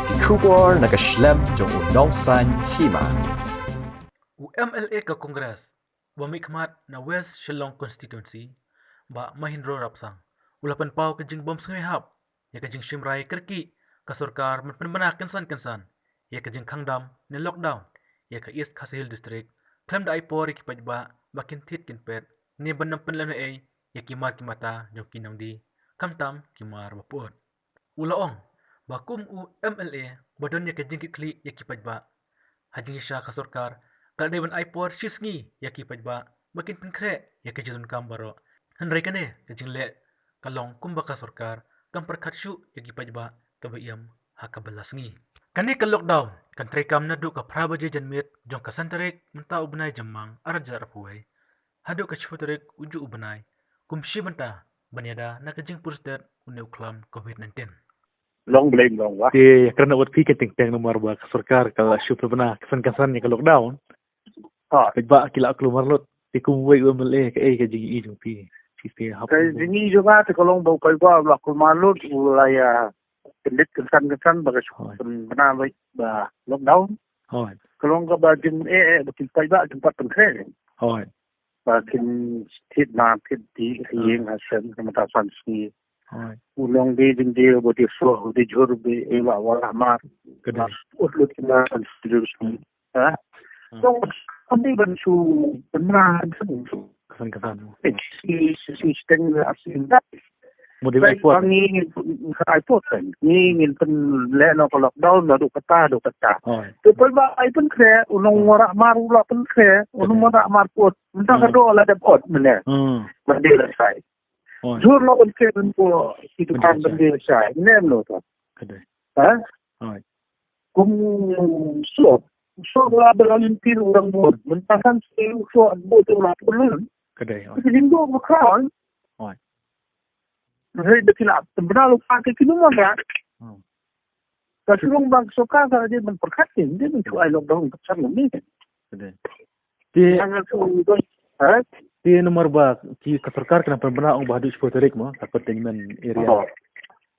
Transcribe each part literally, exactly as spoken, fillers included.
Ki khubor na ka shlem jong u nongsan hima. U M L A ka Congress ba mihkhmat na West Shillong Constituency, Bah Mahindra Rapsang, u la pynpaw ka jingbym sngewhap ïa ka jingshim rai kyrkieh ka sorkar ban pynbna kynsan kynsan ïa ka jingkhang dam ne lockdown ïa ka East Khasi Hills District, khlem da ai por ïa ki paidbah ba kin thied kin peit ne ban ym pynlehnohei ïa ki mar ki mata jong ki nongdie, khamtam ki mar ba pyut. U la ong ba kum u M L A ba don ïa ka jingkitkhlieh ïa ki paidbah, ha jingshisha ka sorkar ka la dei ban ai por shi sngi ïa ki paidbah ba kin pynkhreh ïa ka jingdonkam baroh. Hynrei kane ka jingleh ka long kumba ka sorkar kam pyrkhat shuh ïa ki paidbah kaba im ha kaba la sngi. Kane ka lockdown kan treikam naduh ka phra baje janmiet jong ka san tarik mynta u bnai Jymmang arhajar arphew wei haduh ka shiphew tarik u juh u bnai, kum shi bynta ban ïada na ka jingpur stet une u khlam covid nineteen. Long blame long wah. Te kren wat phi ka teng teng namar ba ka sorkar ka la shu pynbna kynsan kynsan ïa ka lockdown. Ha. Paidbah ki la kulmar lut. Te kum wei u M L A kaei ka jingïohi jong phi? Phi te hap. Ka jingïohi jong nga te ka long ba u paidbah u la kulmar lut, u la ïa pynbit kynsan kynsan ba ka shu pynbna ba lockdown. Hooid. Ka long kaba jingeh eh ba ki paidbah kim pat pynkhreh. Hooid. Ba kin thied mar thied dih ha ïing ha sem ka mynta san sngi. Hooid. U nongdie jingdie ba dih soh u dih jhur ba eh la wala mar. Ka dei. Mar ut lut ki mar san sngi. Ha? Hmm. So, kami ban shu pynbna kan shu. Kynsan kynsan. Eh, si, si, si, steng ar sngi. Mut dei ba ai por. Ngi ngin pyn-, ai por kan. Ngi ngin pynleh noh ka lockdown, naduh kata, naduh kata. Hooid. Te pynbna ai pynkhreh, u nong, hmm, wara mar u la pynkhreh, u nong, ka dei, wara mar pyut. Mynta ka, hmm, doh la dep ot mynne. Hmm. Ban die lashai. Hooid. Jhur la pynkhreh pynpoi ki dukan, ka dei, ban die lashai. Mynne em noh to. Ka dei. Ha? Hooid. Kum soh. Soh la ba la lynti u rangbun. Mynta kan soh, soh bun te la pynlun. Ka dei, hooid. Ka dei, doh ba khrang. Hooid. Hei, da ki la pynbna lypa te ki nongmynrad. Hmm. Ka shu long ba ka sorkar ka dei ban pyrkhat, ki dei ban shu ai lockdown ka san ni. Ka dei. Te, ha? Te namar ba ki ka sorkar ka nang pynbna ong ba haduh shiphew tarik mo, ka containment area. Oh.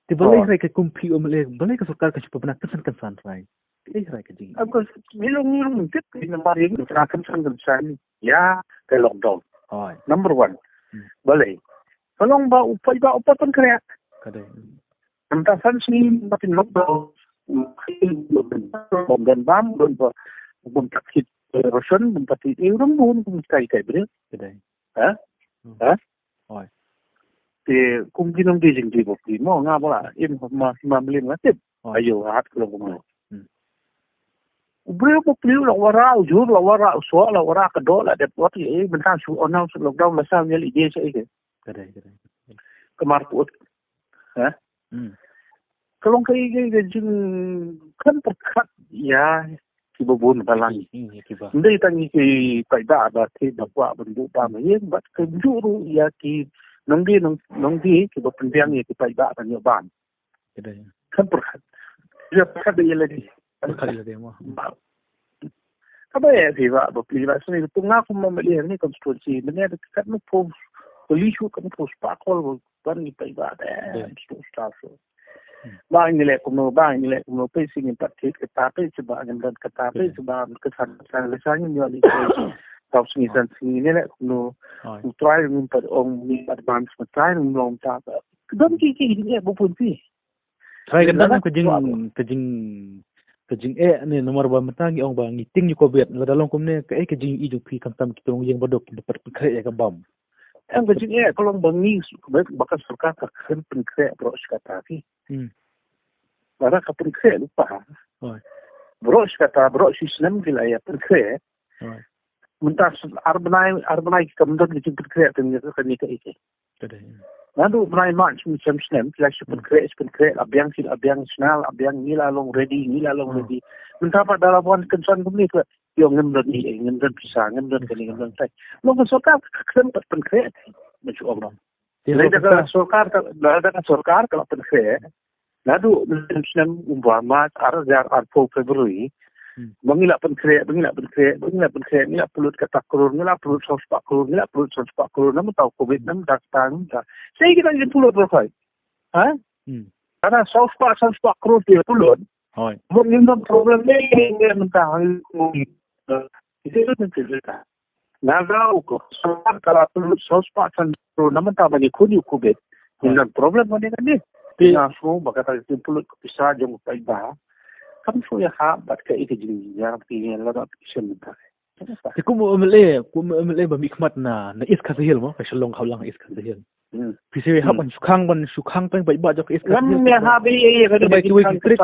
Te balei, oh, hynrei ka kum phi u M L A, balei ka sorkar ka shu pynbna kynsan kynsan hynrei? Balei hynrei ka jing? Of course, ngi long, ngi long tip, ngi namar ïa ngi pynbna kynsan kynsan ïa ka lockdown. Hooid. Number one. Hmm. Balei? Ka long ba u paidbah u pat pynkhreh. Ka dei. Mynta san sngi ba pynlockdown. Bym don bam, bym pat thied ration, bym pat thied ei ruh bun, bym kai kai briew. Ka dei. Ha? Hmm. Ha? Hooid. Te kum ki nongdie jingdie ba phi mo, nga ba la im ma, ma mlien nga tip. Hooid. Aïu, hat ka long kumno. Hmm. U briew ba phi u la wara, u jhur la wara, u soh la wara, ka doh la dep ot, eh, mynta shu announce lockdown la sa ngi leh ïa ei ei. Ka dei, ka dei. Ka mar pyut. Ha? Hmm. Ka long kaei kaei ka jingkhlem pyrkhat ïa kiba bun balang. Hmm, ïa kiba. Ym dei tang ïa ki paidbah ba thied ba kwah ban buh bam ïa, bad kumjuh ruh ïa ki nongdie, nong, nongdie kiba pynbiang ïa ki paidbah ban ïoh bam. Ka dei. Khlem pyrkhat. Ïa pyrkhat ïa lade. Pyrkhat ïa lade mo. Ba. Kaba ïa phi ba, ba phi ba sini tu nga kum ma mali ni constituency. Mynne da katno post, kali shu katno post, spah call, ban ngi peit ba da. Dei. Shu staff shu. Hmm. Ba ngi leh kumno, ba ngi leh kumno, peit shi ngin pat thied kata, peit shi ba ngin don kata, peit shi ba kata, kata, kata, ngin ïoh leh. Tau sngi san sngi ngi leh kumno. Hooid. Ngi try ngin pat ong ngi advance, ngi try ngin long ta. Don ki ki ki ba pun phi. Hooid, ka dang ka jing, ka jing, ka jingeh ne namar ba mynta ngi ong ba ngi tieng ïa covid, lada long kumne kaei ka jingïohi jong phi khamtam ki nongïing baduk kiba pat pynkhreh ïa ka bam. Em, ka jingeh ka long ba ngi, ba ka sorkar ka khlem pynkhreh baroh shi katta phi. Hmm. Lada ka pynkhreh lypa. Hooid. Baroh shi katta, baroh shi snem ki la ïa pynkhreh. Hooid. Mynta ar bnai, ar bnai kam don ka jingpynkhreh te ngi ka, ngi ka ïa. Ka dei. Naduh bnai March snem snem, ki la shu pynkhreh, shu pynkhreh, la biang, ki la biang, sngewbha la biang, ngi la long ready, ngi la long ready. Mynta pat da la wan kynsan kumne ka, ïoh ngim don ei ei, ngim don pisa, ngim don kane, ngim don tai. Long ka sorkar ka khlem pat pynkhreh, ba shu ong. Te lada ka sorkar ka, lada ka sorkar ka la pynkhreh, naduh snem snem, um, ba March, ar hajar arphew February, hmm, ba ngi la pynkhreh, ba ngi la pynkhreh, ba ngi la pynkhreh, ngi la pynlut kata klur, ngi la pynlut saw spah klur, ngi la pynlut saw spah klur, namar tau covid, namar tang, namar tang. Sa ïa kita ngi pynlut baroh kai. Ha? Hmm. Lada saw spah, saw spah klur te pynlut. Hoi. Mo ngim don problem ne ne mynta hang ko. Ite ko ite ko. Nagaw ko. Sorkar ka la tu sos pa san tu na mynta ba ni khun yu kubet. Ngim don problem mo ne kan ni. Ti na so ba kata ki pulut ko pisa jong ko paidbah. Kam so ya ha bat ka ite jing ya ki la da pisa mynta. Te kum u M L A, kum u M L A ba mih khmat na, na East Khasi Hills mo, ka Shillong Khawlang East Khasi Hills. Hmm. Phi sa hap ban shu khang, ban shu khang peng paidbah jong ka East Khasi Hills. Ngam hap ei ei ka dei ka jingkhang district.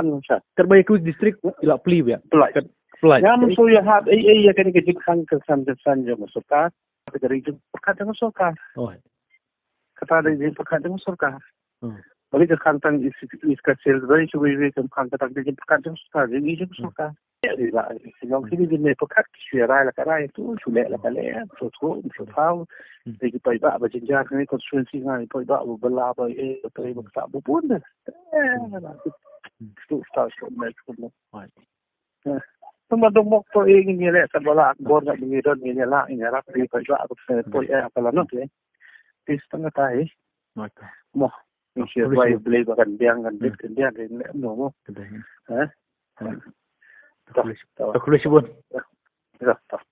Kyrpad ïa ka district, ïa la plie biang. Plie. Ngam shu ïa hap ei ei ïa ka dei ka jingkhang kyrsan kyrsan jong ka sorkar. Ka dei jingpyrkhat jong ka sorkar. Oh. Kata dei jingpyrkhat jong ka sorkar. Hmm. Bagi ka khang tang East, East Khasi Hills, bagi shu wei wei ka khang ka tang ka jingpyrkhat jong ka sorkar, jong ka sorkar. Ïa, ïa, ïa, ïa, ïa, kini kini pyrkhat shu rai la ka rai tu, shu leh la ka leh, shu tu, shu tau. Dei ki paidbah ba jynjar kane constituency nga, ki paidbah ba bela ba eh, ba eh, ba kata ba pun dah. Eh, la tu. Tu sta shu met pun dah. Eh, tu ma dong mok to eh, ngi leh kat bala bor ngi don ngi leh ngi rap ki paidbah ba poi eh apa la not eh. Tis tang kata eh. Mo. Ngi shu bai blei ba kan biang kan bit kan biang kan leh no mo. Eh? Ka khlush, ka khlush bun. Dah, dah.